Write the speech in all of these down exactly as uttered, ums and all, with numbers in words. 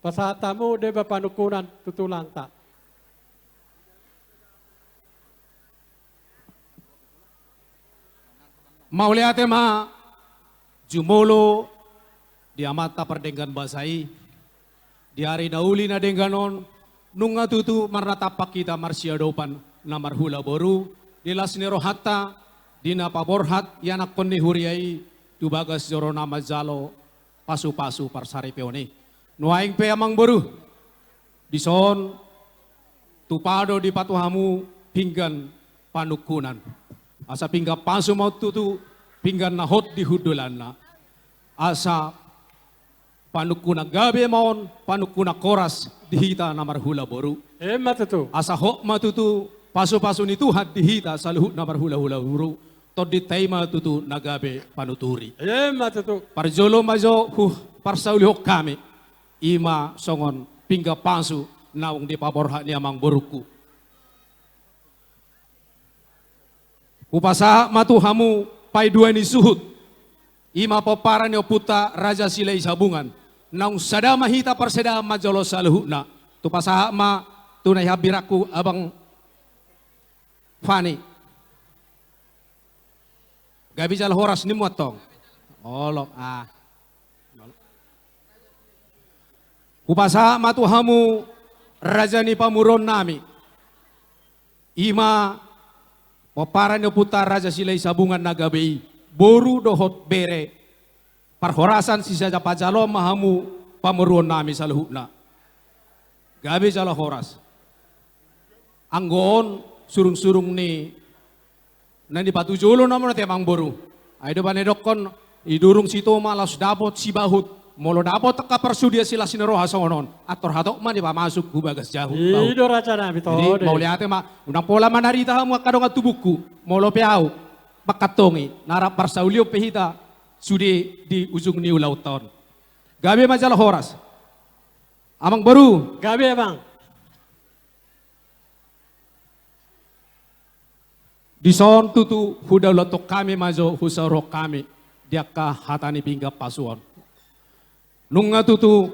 Pasahat hamu demban panungkunan tu tulangta. Mauliate ma jumolo di Amanta pardenggan basa i, di ari na uli na denggan on, nunga tutu marnatampak hita marsiadopan na marhula boru, di las ni rohanta, di na paborhat ianakhon ni huria i, tu bagas joro na manjalo pasupasu parsaripeon i. Nuaeng pe amangboru, dison tupa do dipatupa hamu pinggan panungkunan. Asa pinggan pasu ma on tutu pinggan na hot di hundulanna. Asa panungkunan gabe ma on, panungkunan horas di hita na marhula boru. Emma tutu. Asa hot ma tutu pasupasu ni Tuhan di hita saluhut na marhulahula boru. Tondinta i ma tutu na gabe panuturi. Emma tutu. Parjolo ma jo huparsaulihon hami. I ma songon pinggan pasu naung dipaborhat ni amangborungku. Hupasahat ma tu hamu paidua ni suhut. I ma pomparan ni ompunta Raja Silahisabungan. Naung sada ma hita parsadaan manjalo saluhutna. Hupasahat ma tu na ihambirangku abang Fani. Gabe jala horas nimmu antong. Olo, ah. Hupasahat ma tu hamu raja ni pamoruon nami. I ma pomparan ni ompunta Raja Silahisabungan na gabe i, boru dohot bere. Parhorasan sisada panjaloan ma hamu pamoruon nami saluhutna. Gabe jala horas. Anggo on surungsurung ni na nipatujolo nama na te amangboru. Ai do bane dokkon, idurung sitoma laos dapot sibahut. Molo dapot angka parsudia silas ni roha songon on, antor hatop ma dipamasuk hu bagas jahu. I do raja nami. Jadi tode, mauliate ma, unang pola manarita hamu angka dongan tubungku. Molo pe au mangkantongi, na rap parsaulion pe hita sude di ujung ni ulaonta on. Gabe ma jala horas. Amangboru. Gabe, Amang. Dison tutu hudaulanhon hami ma jo, husaurhon hami di angka hata ni pinggan pasu on. Nunga tutu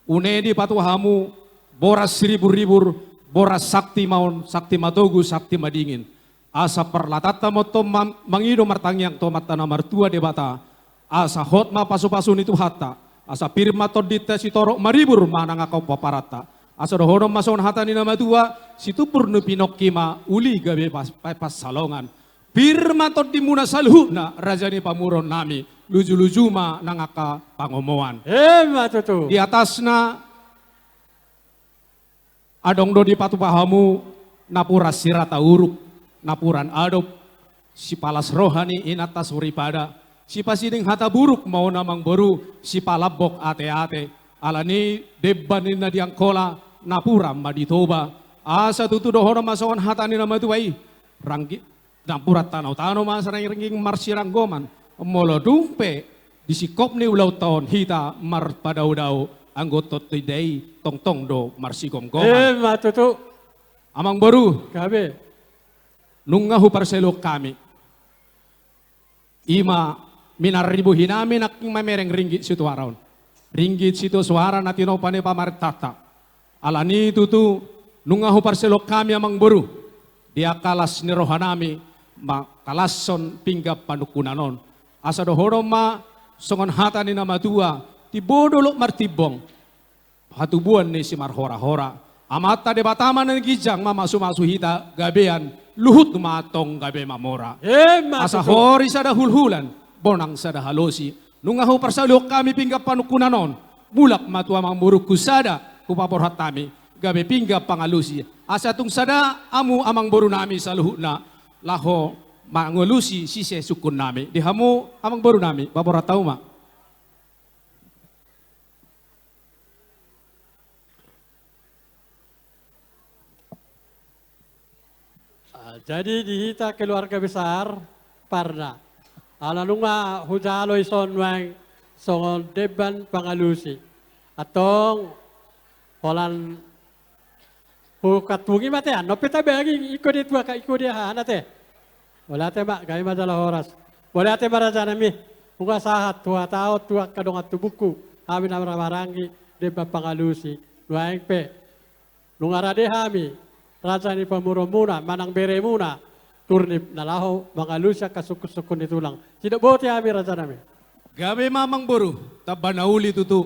une dipatupa hamu boras siriburribur, boras sakti ma on, sakti matogu, sakti madingin. Asa parlatanta ma on tong ma-, mangido martangiang tu Amanta na martua Debata, asa hot ma pasupasu ni Tuhanta, asa pir ma tondinta, sitorop maribur ma nang angka pomparan ta. Asa dohonon ma songon hata ni na matua, situpur ni pinongki ma uli gabe pas-, pa-, pansalongan. Pir ma tondimuna saluhutna, raja ni pamoruon nami, lujuluju ma nang angka pangomoan. Emma tutu. Di atasna, adong do dipatupa hamu napuran sirata uruk, napuran adop, sipalas roha ni inanta soripada, sipasiding hata buruk ma on amangboru, sipalambok ateate, alani demban ni na di Angkola, napuran ma di Toba. Asa tutu dohonon ma songon hata ni na matua i, ranggi-, napuran tanotano ma asa rangging marsiranggoman. Molo dung pe di singkop ni ulaonta on hita marpadaodao, anggo tongtong do marsigomgoman. Emma tutu. Amangboru. Gabe. Nunga huparsaulihon hami. I ma minar ni bohi nami nangkin mamereng ringgit sitio soara on. Ringgit sitio soara na tinopa ni pamarentanta. Alani tutu, nunga huparsaulihon hami amangboru, di angka las ni roha nami, mangkalashon pinggan panungkunan on. Asa dohonon ma songon hata ni na matua, timbo dolok martimbong, hatubuan ni simarhorahora. Amanta Debata ma na ginjang mamasumasu hita gabean, luhut ma antong gabe mamora. Emma tutu. Asa hori sada hulhulan, bonang sada halosi. Nunga huparsaulihon hami pinggan panungkunan on, mulak ma tu amangborungku sada hupaborhat hami, gabe pinggan pangalusi. Asa tung sada hamu amangboru nami saluhutna, laho mangalusi sise sungkun nami. Di hamu amangboru nami, paborhat hamu ma. Ah, jadi di hita keluarga besar Parna, ala nunga hujalo ison nuaeng songon demban pangalusi. Antong holan hukatungi ma te, annon pe tabagi, ingkon dia tuak, ingkon dia hahana te. Mauliate ma, gabe ma jala horas. Mauliate ma raja nami, nunga sahat huhatahon tu angka dongan tubungku, hami na marhahamaranggi, demban pangalusi. Nuaeng pe nunga rade hami, raja ni pamoruonmuna manang beremuna, Turnip, na laho mangalusi angka sungkun-sungkun ni tulang. Sidok boti hami, rajanami. Gabe ma, amangboru. Tamba na uli tutu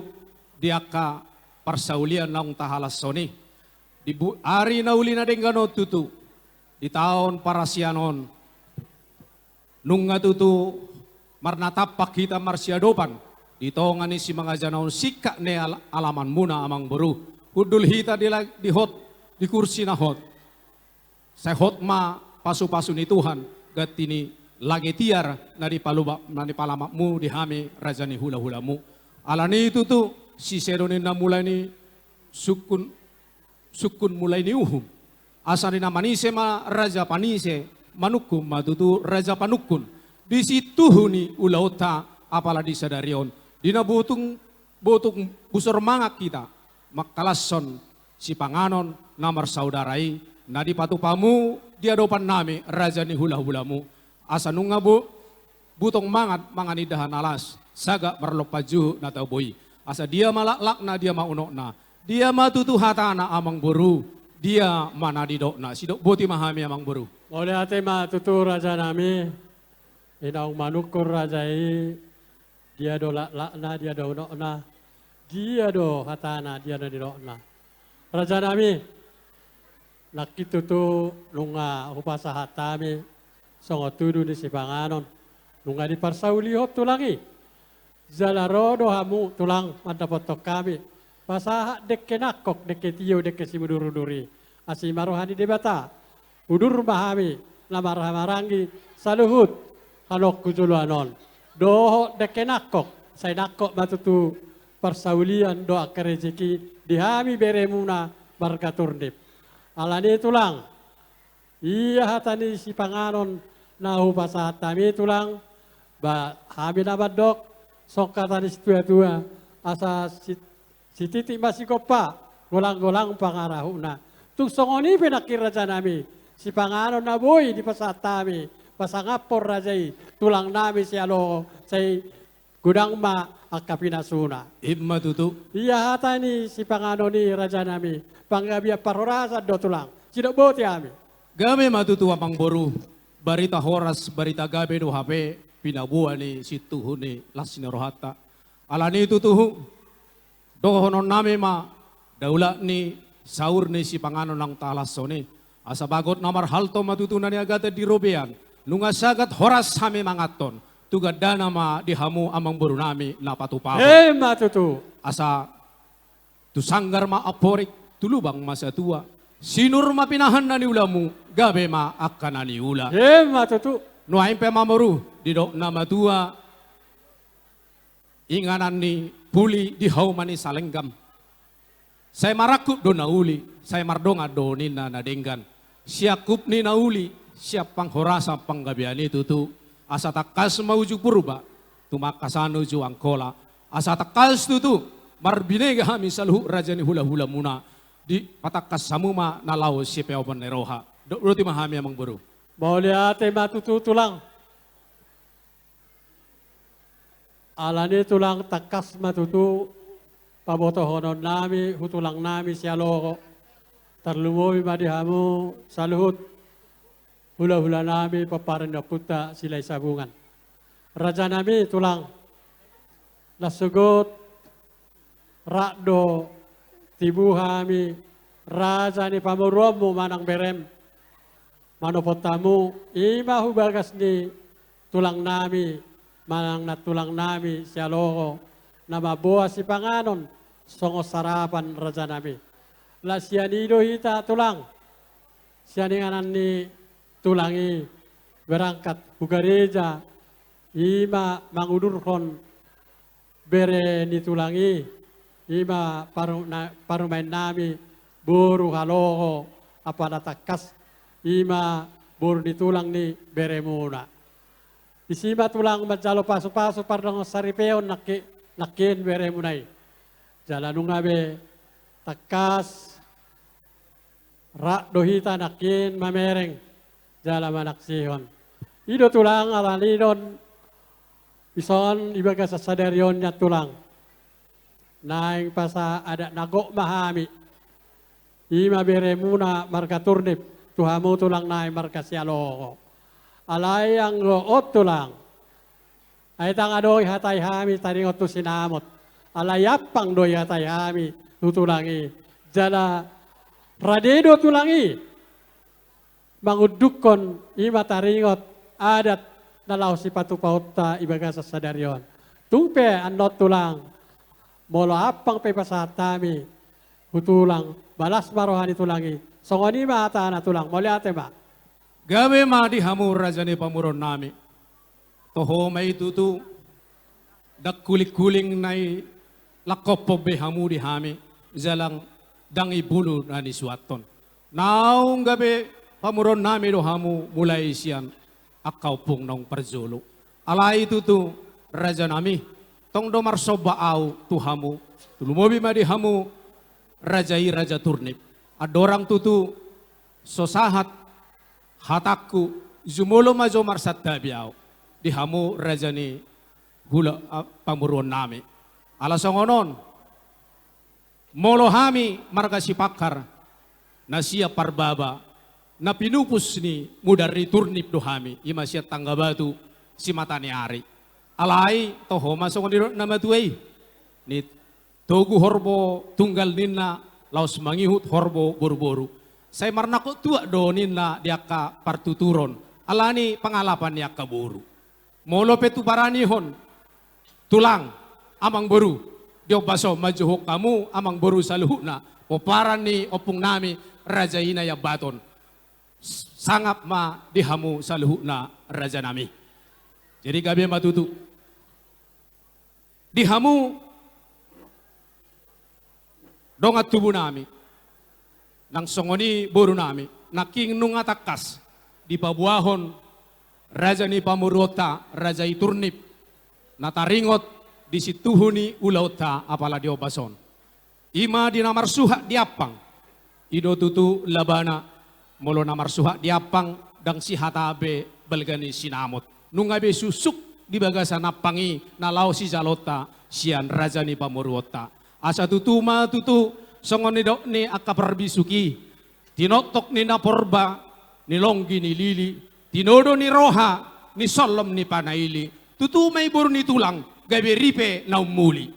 di angka parsaulian naung tahalashon i. Di bu-, ari na uli na denggan on tutu, di taon parasian on, nunga tutu marnatampak hita marsiadopan di tonga ni simangaja na on, singkat ni al-, alamanmuna, amangboru. Hundul hita di la-, di hot, di kursi na hot. Sai hot ma pasu-pasu ni Tuhan, ganti ni lage tiar na dipaluma-, na dipalamatmu di hami, raja ni hula-hulamu. Alani i tutu, sisedo ninna mulai ni sungkun, sungkun mulai ni uhum. Asa di na manise ma raja panise, manungkun ma tutu raja panungkun. Di situhu ni ulaonta, apala di sadari on, di na botung, botung busur mangan hita mangkalashon sipanganon na marsaudara i, na dipatupamu di adopannami, raja ni hula-hulamu. Asa nunga bu-, butong mangan, mangan indahan alas, sagat marlompan juhut na tabo i. Asa dia ma laklakna, dia ma unokna, dia ma tutu hatana, amangboru, dia ma na nidokna. Sidok boti ma hami, amangboru. Mauliate ma tutu, rajanami. Naung manungkun raja i, dia do laklakna, dia do unokna, dia do hatana, dia do nidokna. Rajanami, nangkin tutu nunga hupasahat hami songon tudu ni sipanganon, nunga diparsaulihon tulang i. Jala ro do hamu, tulang, mandapothon hami pasahat dengke nangkok, dengke tio, dengke simudur-udur i. Asi ma roha ni Debata, udur ma hami na marhaha maranggi saluhut halak tu joloan on. Dohot dengke nangkok, sai nangkok ma tutu parsaulian dohot angka rejeki di hami beremuna marga Turnip. Alani i, tulang, ia hata ni sipanganon na hupasahat hami, tulang, ba hami na mandok, songon hata ni situa-tua, asa si-, sititik ma sigompa, golang-golang pangarahutna. Tung songon i pe nangkin, rajanami, sipanganon na boi dipasahat hami pasangaphon raja i, tulangnami sialoho, sai godang ma angka pinasuna. I ma tutu. Ia hata ni sipanganon i, rajanami, panggabean parhorasan do, tulang. Sidok boti hami. Gabe ma tutu, amangboru. Barita horas, barita gabe do hape pinaboa ni situhu ni las ni rohanta. Alani i tutu, dohononnami ma daulat ni saur ni sipanganon naung tahalashon i. Asa bagot na marhalto ma tutu na niagatan di robean, nunga sagat horas hami manganhon, tu gandana ma di hamu, amangborunami, na patupahon. I ma tutu. Asa tu sanggar ma amporik, tu lubang ma satua, sinur ma pinahan na niulamu, gabe ma angka na niula. I ma tutu. Nuaeng pe, amangboru, didok na matua, inganan ni puli di hauma ni salenggam. Sai marangkup do na uli, sai mardongan do ninna na denggan. Siangkup ni na uli, sian panghorasan panggabean i tutu. Asa tangkas ma uju Purba, tumangkasan uju Angkola. Asa tangkas tutu marbinege hami saluhut raja ni hulahulamuna. Dipatangkas hamu ma na laho sipeopon ni roha. Dok boti ma hami, amangboru. Mauliate ma tutu, tulang. Alani i, tulang, tangkas ma tutu pabotohononnami tu tulangnami sialoho, tarlumobi ma di hamu saluhut hulahulanami, pomparan ni ompunta Silahisabungan. Rajanami, tulang, na sogot rap do tibu hami, raja ni pamoruonmu manang berem, manopot hamu, i ma hu bagas ni tulangnami manang nantulangnami sialoho, na mamboan sipanganon songon sarapan, rajanami. Ala sian i do hita, tulang, sian inganan ni tulang i berangkat hu gareja, i ma mangudurhon bere ni tulang i, i ma paru-, na-, parumaennami, boru Haloho, apala tangkas, i ma boru ni tulang ni beremuna. Disi ma, tulang, manjalo pasupasu pardongansaripeon nangki-, nangkin beremuna i. Jala nunga be tangkas rap do hita nangkin mamereng jala manaksihon. I do, tulang, alani i do on, dison, di bagasan sadari on nian, tulang, Naeng pasahat adat na gok ma hami. I ma beremuna marga Turnip, tu hamu tulang nami marga Sihaloho. Alai anggo on tulang, ai ndang adong dihatai hami taringot tu sinamot. Alai ampang do dihatai hami tu tulang i. Jala rade do tulang i mangundunghon i ma taringot adat na laho sipatupaonta di bagasan sadari on. Tung pe annon tulang, molo ampang pe pasahat hami tu tulang, balas ma roha ni tulang i. Songon i ma hatana tulang, mauliate ma. Gabe ma di hamu raja ni pamoruon nami. Toho ma i tutu, ndang hulinghuling na nilangkophon be hamu di hami, jala ndang i bulu na nisuathon. Naung gabe pamoruon nami do hamu mulai sian angka ompung naung parjolo. Alai tutu raja nami, tong do marsomba ahu tu hamu, tu lumobi ma di hamu raja i raja Turnip. Andorang tutu so sahat hatangku, jumolo ma jo marsantabi ahu di hamu raja ni hula, a, pamoruon nami. Ala songon on, molo hami marga Sipangar, na sian Parbaba, na pinupus ni mudar ni Turnip do hami, i ma sian Tanggabatu, Simataniari. Alai toho ma songon nidok na matua i, ni togu horbo tunggal ninna, laos mangihut horbo boruboru. Sai marnangkok tuak do ninna di angka partuturon, ala ni pangalapan ni angka boru. Molo pe tu paranihon tulang, amangboru, di ombas on manjouhon hamu amangboru saluhutna, pomparan ni ompung nami raja i Naiambaton. Sangap ma di hamu saluhutna raja nami. Jadi gabe ma tutu. Di hamu dongan tubu nami, nang songon i boru nami, nangkin nunga tangkas dipaboahon raja ni pamoruonta, raja i Turnip, na taringot di sintuhu ni ulaonta apala di ombas on. I ma di na marsuhat di ampang, i do tutu labana. Molo na marsuhat di ampang, ndang sihata be balga ni sinamot. Nunga be suksuk di bagasan ampang i na laho sijaloonta sian raja ni pamoruonta. Asa tutu ma tutu songon nidok ni angka parbisuk i, tinoktok ni na porba, nilonggi nilili, tinodo ni roha, nisollom ni panaili. Tutu ma i boru ni tulang, gabe ripe na ummuli.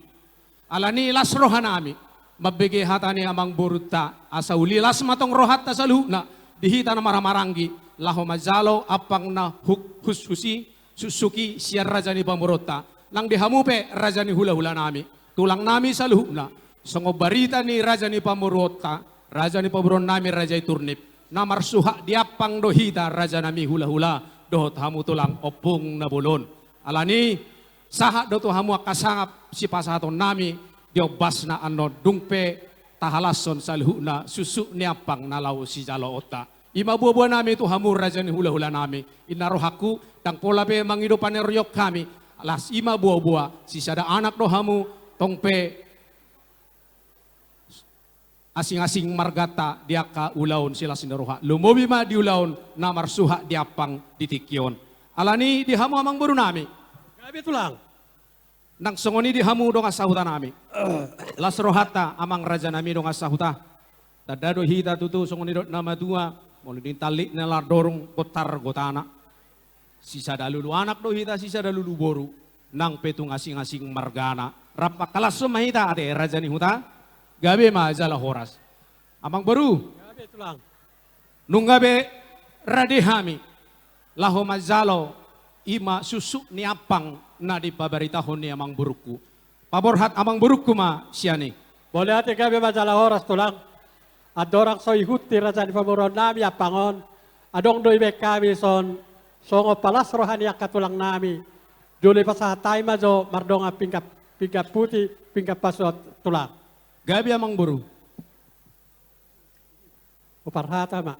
Ala ni las roha nami mambege hata ni amangborunta, asa uli las ma tong rohanta saluhutna di hita na marhahamaranggi, laho manjalo ampang na huk-, hushus i, suksuk i sian raja ni pamoruonta. Nang di hamu pe raja ni hulahula nami, tulang nami saluhutna, songon barita ni raja ni pamoruonta, raja ni pamoruon nami raja i Turnip, na marsuhat di ampang do hita raja nami hulahula, dohot hamu tulang ompung na bolon. Ala ni sahat do tu hamu angka sangap sipasahaton nami di ombasna annon, dung pe tahalashon saluhutna suksuk ni ampang na laho sijaloonta. I ma boaboa nami tu hamu raja ni hulahula nami. Inna rohangku, ndang pola pe mangido panarion hami, las i ma boaboa, sisada anak do hamu, tong pe asing-asing marganta di angka ulaon silas ni roha. Lumobi ma di ulaon na marsuhat di ampang di tingki on. Ala ni di hamu amangboru nami. Gabe tulang. Nang songon i di hamu dongan sahuta nami. Las rohanta amang raja nami dongan sahuta. Tanda do hita tutu songon nidok na matua, molo ditallik na lardorung, bontar gotana. Sisada lulu anak do hita, sisada lulu boru, nang pe tung asing-asing margana. Rap mangkalashon ma hita ate raja ni huta. Gabe ma jala horas. Amangboru. Gabe tulang. Nunga be rade hami laho manjalo i ma suksuk ni ampang na dipabaritahon ni amangborungku. Paborhat amangborungku ma sian i. Mauliate, gabe ma jala horas tulang. Andorang so diihut raja ni pamoruon nami ampang on, adong do dibaen hami son, songon palas roha ni angka tulang nami. Jolo dipasahat hami ma jo mardongan pinggan, pinggan puti, pinggan pasupasu tulang. Gabe amangboru. Huparhata ma.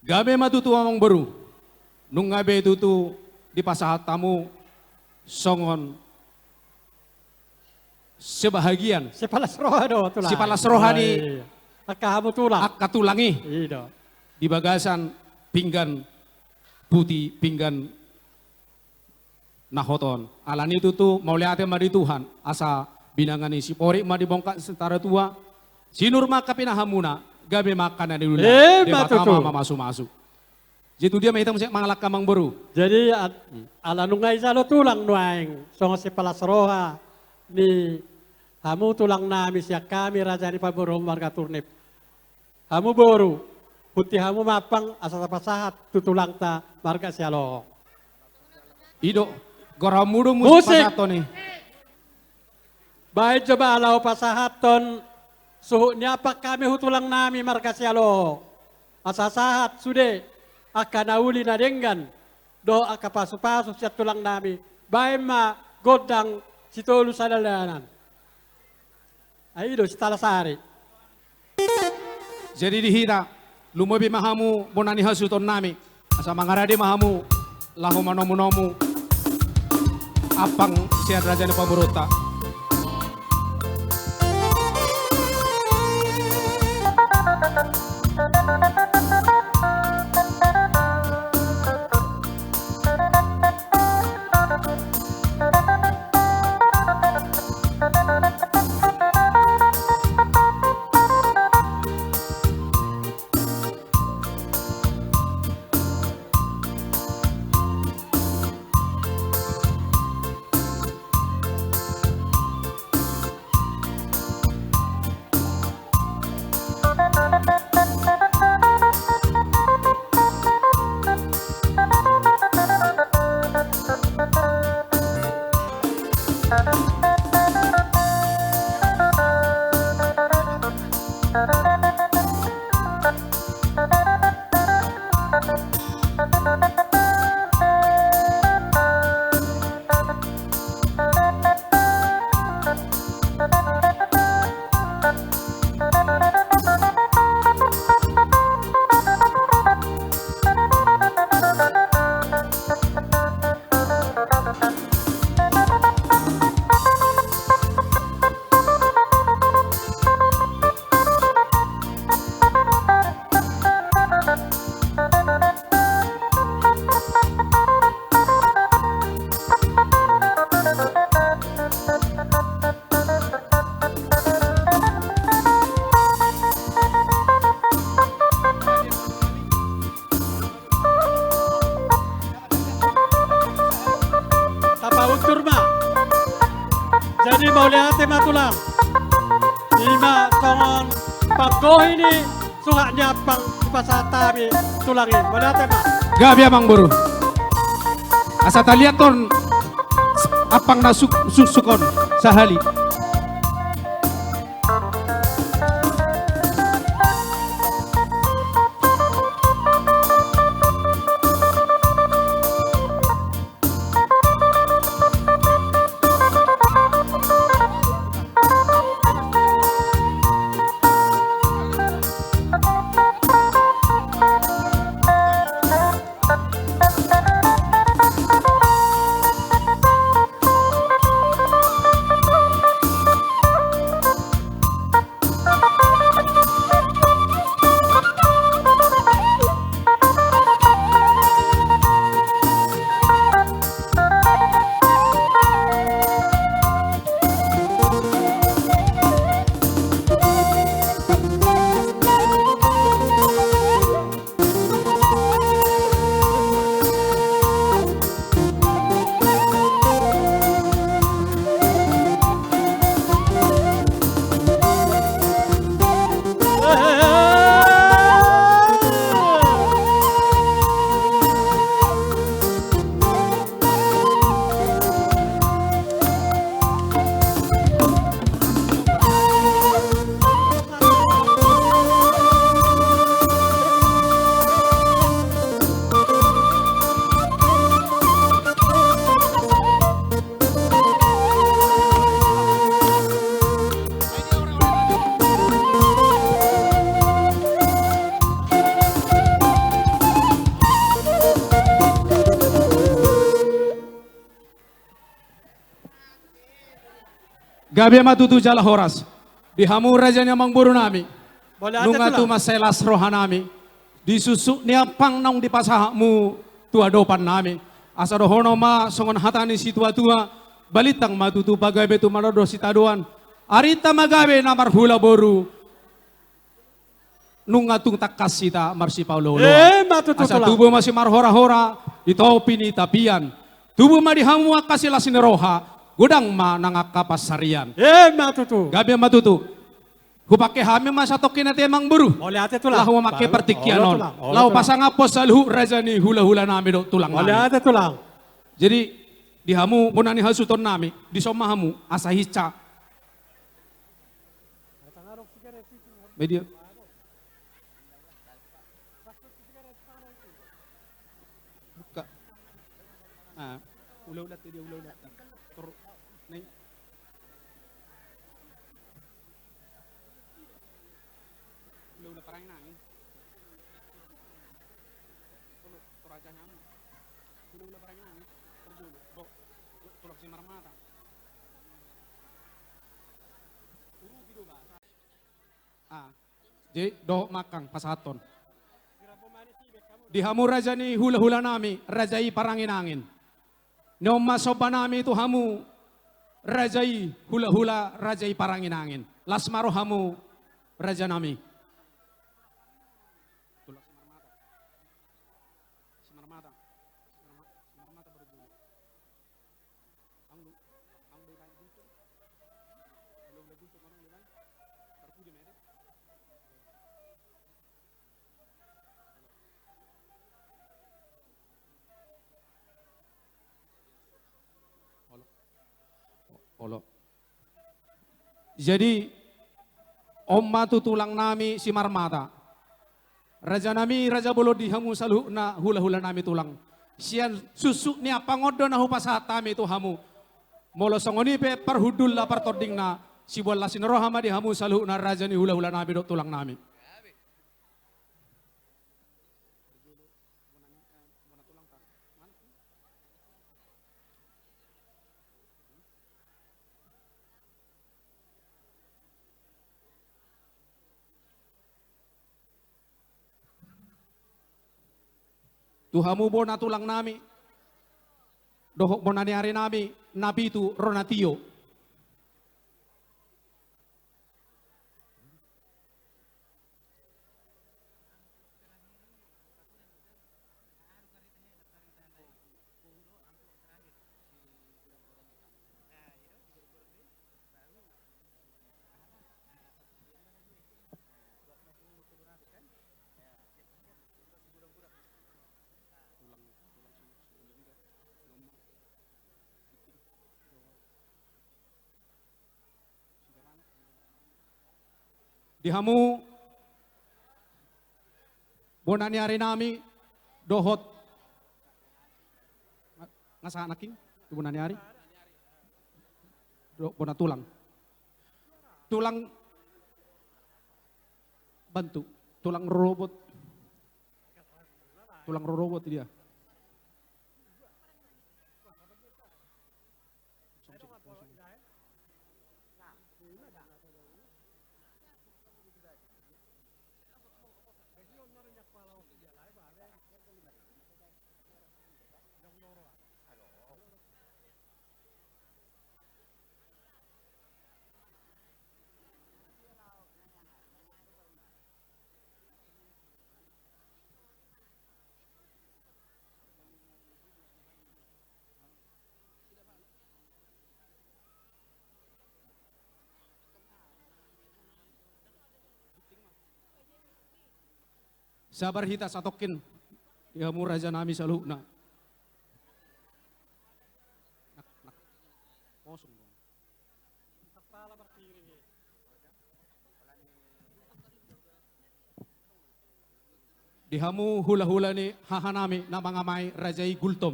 Gabe ma tutu amangboru. Nunga be tutu dipasahat hamu songon sebahagian. Sipalas roha do tulang. Sipalas roha ni. Iya. Angka hamu tulang. Angka tulang i. I do. Di bagasan pinggan puti, pinggan na hot on. Alani tutu mauliate ma di Tuhan, asa binanga ni Siporik ma dibongkak Sitara Tua, sinur ma angka pinahanmuna, gabe ma angka na niulina. Eh, Debata ma mamasumasu. Jadi tu dia ma hita muse mangalangka, Amangboru? Jadi, a-, ala nunga dijalo tulang nuaeng songon sipalas roha ni hamu tulang nami sian hami raja ni pamoruon marga Turnip. Hamu boru, hunti hamu ma ampang asa tapasahat tu tulangta marga Sihaloho. I do, goarmu do musik. Musik. Pasahathon i. Baen jo ma laho pasahathon suhut ni ampang hami tu tulang nami marga Sihaloho. Asa sahat sude angka na uli na denggan dohot angka pasupasu sian tulang nami. Baen ma gondang Sitolu Sadalanan. Ai do Sitalasari. Jadi di hita, lumobi ma hamu bona ni hasuhuton nami, asa mangarade ma hamu laho manomunomu ampang sian raja ni pamoruonta. Tapauntur ma. Jadi mauliate ma tulang. Ima songon panggohi ni suhat ni ampang dipasahat hami tulang i. Mauliate ma. Gabe, Amangboru. Asa taliathon ampang na suk-, suksuk on sahali. Gabe ma tutu jala horas di hamu raja ni amangboru nami. Mauliate tulang. Nunga tutu mansai las roha nami di suksuk ni ampang naung dipasahatmu tu adopan nami. Asa dohonon ma songon hata ni situatua, balintang ma tutu pagabe tu manondo sitadoan, arinta ma gabe na marhula boru, nunga tung tangkas hita marsipaolooloan. Emma tutu, Tulang. Asa tubu ma simarhorahora di topi ni tapian. Tubu ma di hamu angka silas ni roha, godang ma nang angka pansarian. Emma tutu. Gabe ma tutu. Hupangke hami ma satongkin ate, Amangboru. Mauliate, Tulang. Laho mamangke partingkian on. Olo, Tulang. Olo, Tulang. Laho pasangaphon saluhut raja ni hulahulanami dohot tulangnami. Mauliate, Tulang. Jadi, di hamu bona ni hasuhutonnami, dison ma hamu, asa hinsa. Media. Buka. Ah, hulahula tu dia, hulahula. Tor-, nai. Hulahula parangin-angin. Tor-, Toraja ni hamu. Hulahula parangin-angin. Tor jolo. Bo, tulang Simarmata. Urupi do bahasa. Ah. Jadi, dohot mangkang pasahathon. Di hamu raja ni hulahulanami, raja i parangin-angin. Ni on ma sombanami tu hamu, raja i hulahula, raja i parangin-angin. Las ma rohamu, rajanami. Tulang Simarmata. Simarmata. Simarma-, Simarmata baru dulu. Ang lu, ang lu ibaen guntur. Lu, lu guntur, orang lu ibaen. Parpudi mete. Olo. Olo. Jadi, on ma tu tulangnami Simarmata. Rajanami, raja bolon di hamu saluhutna hulahulanami tulang. Sian suksuk ni ampang on do na hupasahat hami tu hamu. Molo songon i pe parhundulna partondingna, siboan las ni roha ma di hamu saluhutna raja ni hulahulanami dohot tulangnami. Tu hamu bona tulangnami dohot bona ni arinami na pitu, ro na tio. Di hamu bona ni arinami dohot nga-, nga sahat nangkin tu bona ni ari. Do-, bona tulang. Tulang bantu, tulang rorobot. Tulang rorobot dia. Sabar hita satongkin di hamu rajanami saluhutna. Nak, nak. Kosong dong. Di hamu hulahula ni hahanami na mangamai raja i Gultom.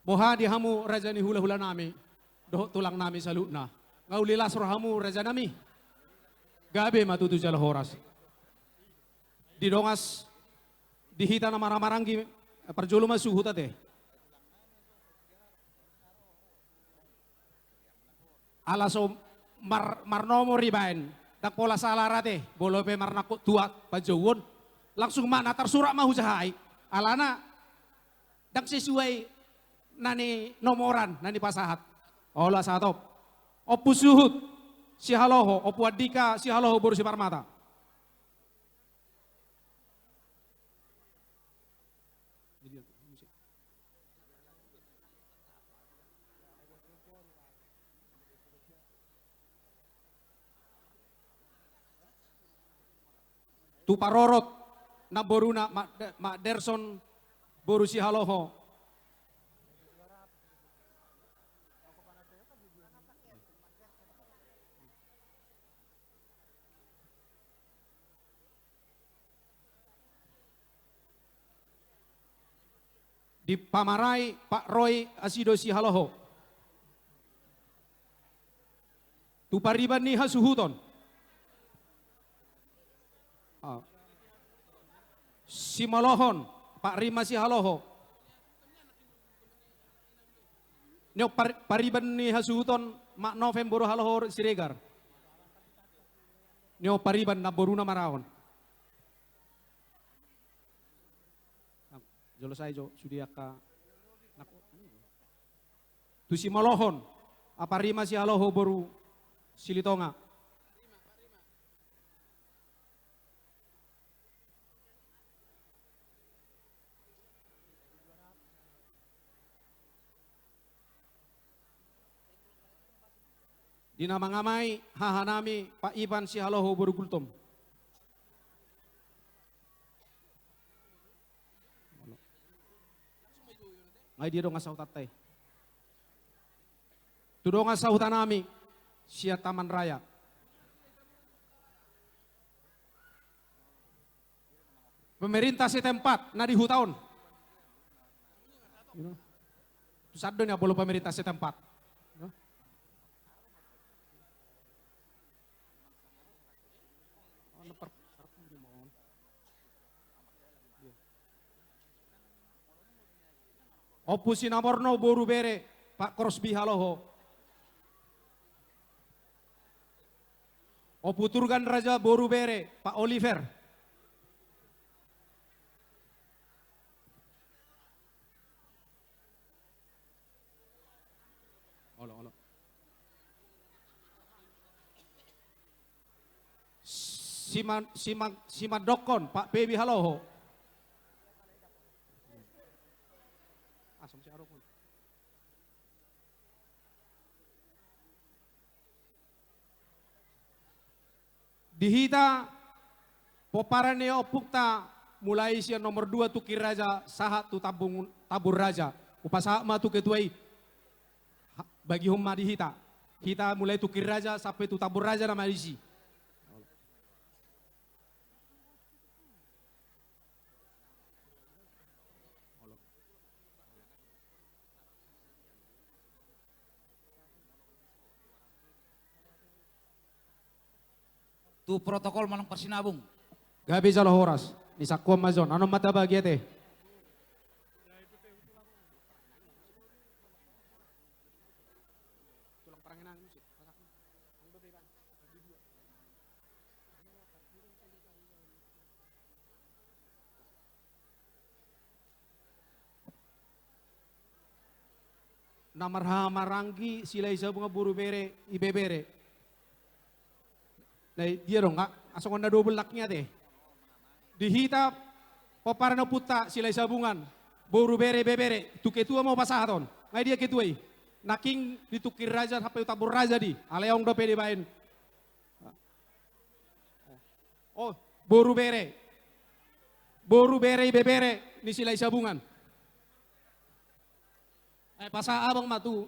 Boha di hamu raja ni hulahula nami dohot tulang nami saluhutna. Nga uli las rohamu raja nami. Gabe ma tutu jala horas. Di dongan, di hita na marhahamaranggi, parjolo ma suhut ate. Ala so mar-, marnomor ibaen, ndang pola sala rate, molo pe marnangkok tuat panjouon, langsung ma na tarsurat ma hujahai, alana ndang sesuai na ninomoran, na nipasahat. Olo, sahat. Ompu suhut Sihaloho, Ompu Andika Sihaloho boru Siparmata. Tu parorot namboruna Mak-, Mak Derson boru Sihaloho. Di pamarai Pak Roy Asido Sihaloho. Tu pariban ni hasuhuton. Ah. Simolohon, Pak Rima Sihaloho. Nio par-, pariban ni hasuhuton Mak Noven boru Haloho Siregar. Nio pariban namboruna maraon. Jolo sai jo sude angka na-, tu Simolohon, Pak Rima Sihaloho boru Silitonga. Di na mangamai hahanami Pak Ivan Sihaloho boru Gultom. Nga i dia dongan sahutanta i. Tu dongan sahutanami sian Taman Raya. Pemerintah setempat na di huta on. Tu sandok ni abolo pemerintah setempat. Ompu Sinamorno boru bere Pak Korsbi Haloho. Ompu Turgan Raja boru bere Pak Oliver. Olo, olo. Siman-, siman-, simandokkon Pak Pebi Haloho. Asam si arokon. Di hita pomparan ni ompunta mulai sian nomor dua Tungkir Raja sahat tu Tambung, Tambun Raja. Hupasahat ma tu ketua i. Ha, bagihon ma di hita. Hita mulai Tungkir Raja sampe tu Tambun Raja nama disi. Tu protokol manang parsinabung. Gabe jala horas. Ni sangkuan ma jon. Anon ma taba ate. Na marhahamaranggi Silahisabungan boru bere, ibebere. Na i dia do nga, asa songon na dobol nangkin ate. Di hita pomparan ni ompunta Silahisabungan boru bere, ibebere, tu ketua ma hupasahat on. Nga i dia ketua i. Nangkin di Tungkir Raja sampe tu Tambun Raja di. Alai adong dope dibaen. Oh, boru bere. Boru bere, ibebere ni Silahisabungan. Eh, pasahat abang ma tu.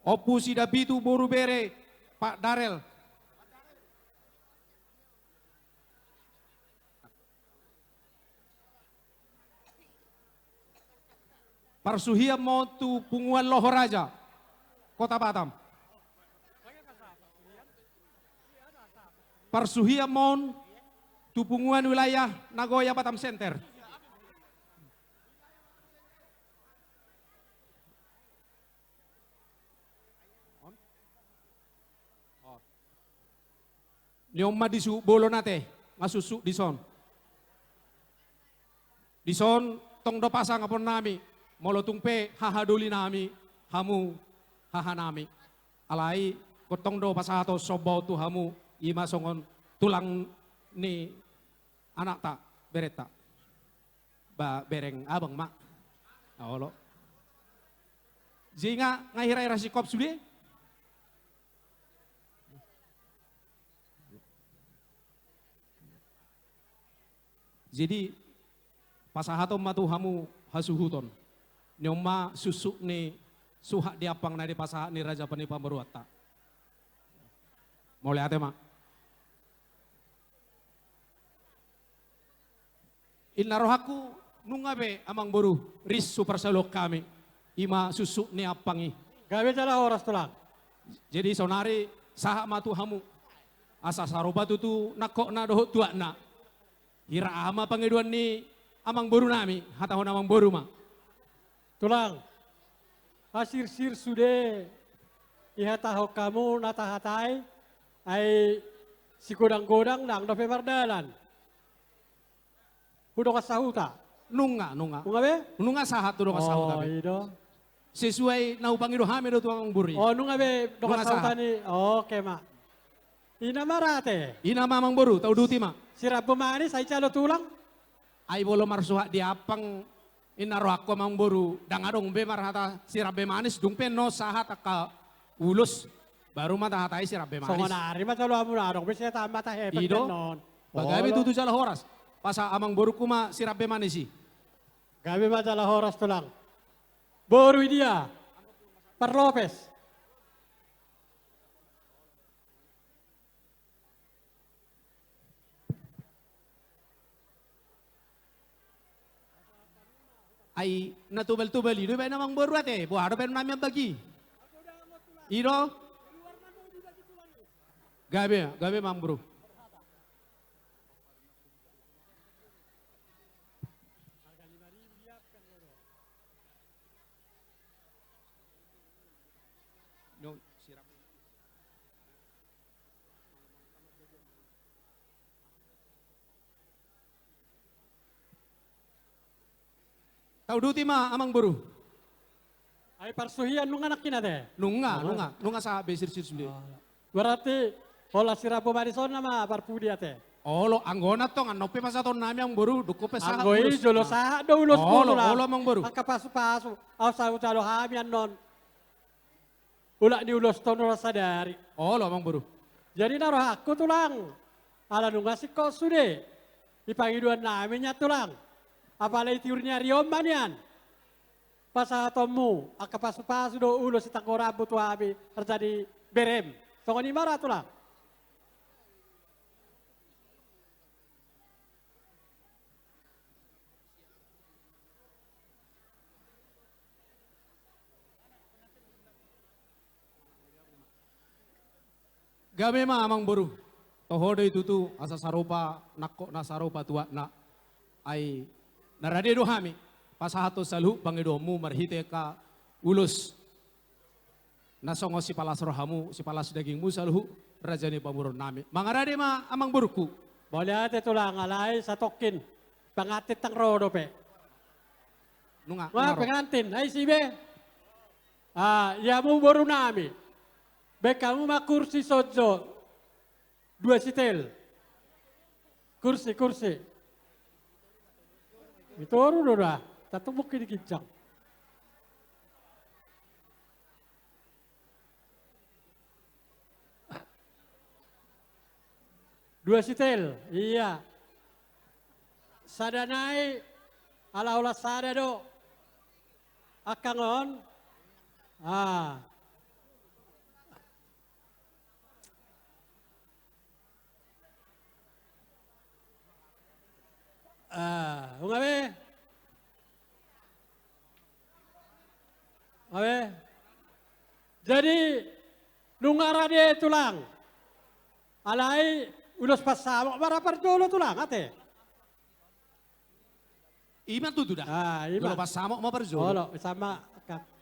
Ompu Sidapitu boru bere Pak Darel. Parsuhian ma on tu punguan Lohoraja, Kota Batam. Parsuhian ma on tu punguan wilayah Nagoya Batam Center. Ni on ma disuhut bolon ate, nga suksuk dison. Dison tong do pasangapon nami, molo tung pe haha doli nami, hamu haha nami. Alai, tong do pasahaton somba on tu hamu, i ma songon tulang ni anakta, berenta. Ba bereng abang ma. Olo. Jadi nga, nga hira-hira singkop sude. Jadi, pasahaton ma tu hamu hasuhuton. Ni on ma suksuk ni suhat di ampang na dipasahat ni raja ni pamoruonta. Mauliate ma. Inna rohangku, nunga be amang boru ris huparsaulhon hami, i ma suksuk ni ampang i. Gabe jala horas tulang. Jadi saonari sahat ma tu hamu. Asa sarupa tutu nangkokna dohot tuatna. Hira aha ma pangidoan ni amang boru nami, hatahon amang boru ma. Tulang, hasirsir sude dihatahon hamu na tahatai, ai sigodang-godang ndang dope mardalan. Hudok sahuta. Nunga, nunga. Nunga be? Nunga sahat tu dongan sahuta be. Oh, i do. Sesuai na hupangido hami do tu amang boru i. Oh, nunga be dongan sahuta ni. Oke ma. Ina ma ra ate. Ina ma amang boru, tauduti ma. Sirambu manis, ai jalo tulang. Ai molo marsuhat di ampang, inna rohangku amang boru, ndang adong be marhata sirambu manis, dung pe na sahat angka ulos, baru ma tahatai sirambu manis. Songon ari ma jalo hamu na adong be sian hami tahe. I do. Ba gabe tutu jala horas. Pasahat amang borungku ma sirambu manis i. Gabe ma jala horas tulang. Boru i dia? Parlopes. Ai na tubal-tubal i do ibaen amang boru ate, boha dope nami ambagi. I do. Gabe, gabe amang boru. Tauduti ma amang boru. Ai parsuhian nunga nangkin ate. Nunga, nunga, nunga sahat be sirsir sude. Berarti holan sirambu manis on nama parpudi ate. Olo, anggo na tong, annon pe pasahaton nami amang boru, dung pe sahat ulos. Anggo i jolo sahat do ulos. Olo, olo amang boru. Angka pasu-pasu, au saut jalo hami annon. Ulak ni ulos tong ro sadari. Olo amang boru. Jadi na rohangku tulang, ala nunga singkop sude. I pangidoan nami nian tulang. Apala i tiur ni ari on ma nian. Pasahatonmu angka pasu-pasu do ulos sitanggo rambu tu hami raja ni berem. Songon i ma ra tulang. Gabe ma amang boru. Toho do i tutu asa sarupa nangkok na sarupa tuatna. Ai na rade do hami pasahathon saluhut pangidoanmu marhite angka ulos na songon sipalas rohamu, sipalas dagingmu saluhut raja ni pamoruon nami. Mangarade ma amang borungku. Mauliate tulang, alai satongkin pangantin ndang ro dope. Nunga, nunga ro. Pengantin, ai si be. Ah, i hamu boru nami. Baen hamu ma kursi songon dua sitel. Kursi, kursi. I toru do da. Tatumbuk i di ginjang. Dua sitel, iya. Sada nai, ala holan sada do. Angka on. Ah. Ah, nunga be. Nunga be. Jadi, nunga rade tulang. Alai, ulos pansamok ma ra parjolo tulang, ate. Ima tutu da. Ah, ima. Ulos pansamok ma parjolo. Olo, sama, Kang.